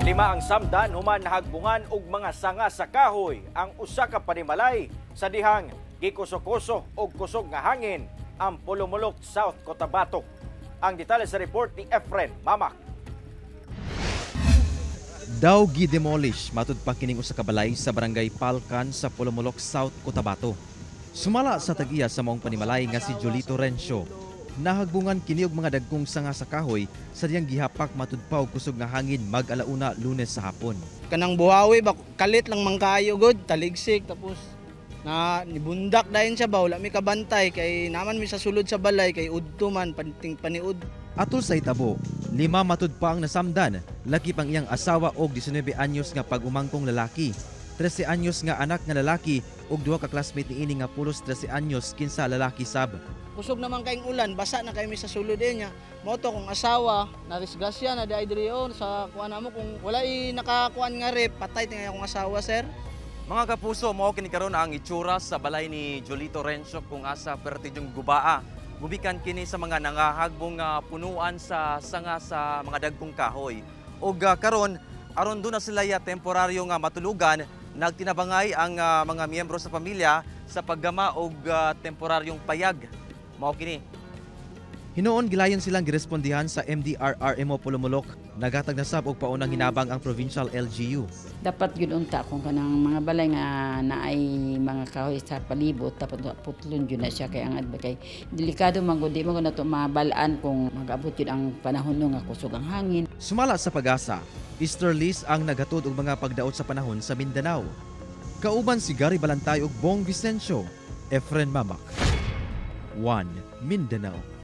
Lima ang samdan human nahagbungan og mga sanga sa kahoy ang usa ka panimalay sa dihang gikuso-kuso og kusog nga hangin ang Polomolok, South Cotabato. Ang detalye sa report ni Efren Mamak. Daw gi-demolish matud pa kining usa ka balay sa Barangay Palkan sa Polomolok, South Cotabato. Sumala sa tag-iya sa maong panimalay nga si Jolito Rencio, nahagbungan kini og mga dagkong sanga sa kahoy sa diyang gihapak matud pa og kusog nga hangin mag-alauna Lunes sa hapon. Kanang buhawi ba, kalit lang man kayo god, taligsik, tapos na nibundak dayon siya ba, wala mi kabantay kay naman mi sa sulod sa balay kay udto man panting paniud. Atol sa itabo, lima matud pa ang nasamdan, lakip ang iyang asawa og 19 anyos nga pag-umangkong lalaki, 13 anyos nga anak nga lalaki ug duha ka classmate niini nga pulos 13 anyos kinsa lalaki sab. Kusog naman kayong ulan, basa na kayo mi sa sulod eh niya. Moto kong asawa, narisgrasya na di diri oh, sa kuan namo kung wala i nakakuan nga rep, patay tingay akong asawa, sir. Mga kapuso, mao kini karon ang itsura sa balay ni Jolito Rencio kung asa pertidyong gubaa. Gumikan kini sa mga nangahagbong nga punuan sa sanga sa mga dagkong kahoy. Og karon aron duna sila ya temporaryo nga matulugan, nagtinabangay ang mga miyembro sa pamilya sa paggama og temporaryong payag. Mao kini. Hinuon gilayon silang girespondihan sa MDRRMO Polomolok. Nagatag na sab og paunang hinabang ang provincial LGU. Dapat gyud unta kung kanang mga balay nga naay mga kahoy sa palibot, dapat putlon gyud na siya kay ang adba kay delikado man gud, di man gud nato mabalaan kung mag-abot gyud ang panahon no nga kusog ang hangin. Sumala sa PAGASA, easterlies ang naghatod og mga pagdaot sa panahon sa Mindanao. Kauban si Gary Balantay ug Bong Vicencio, Efren Mamak. 1 Mindanao.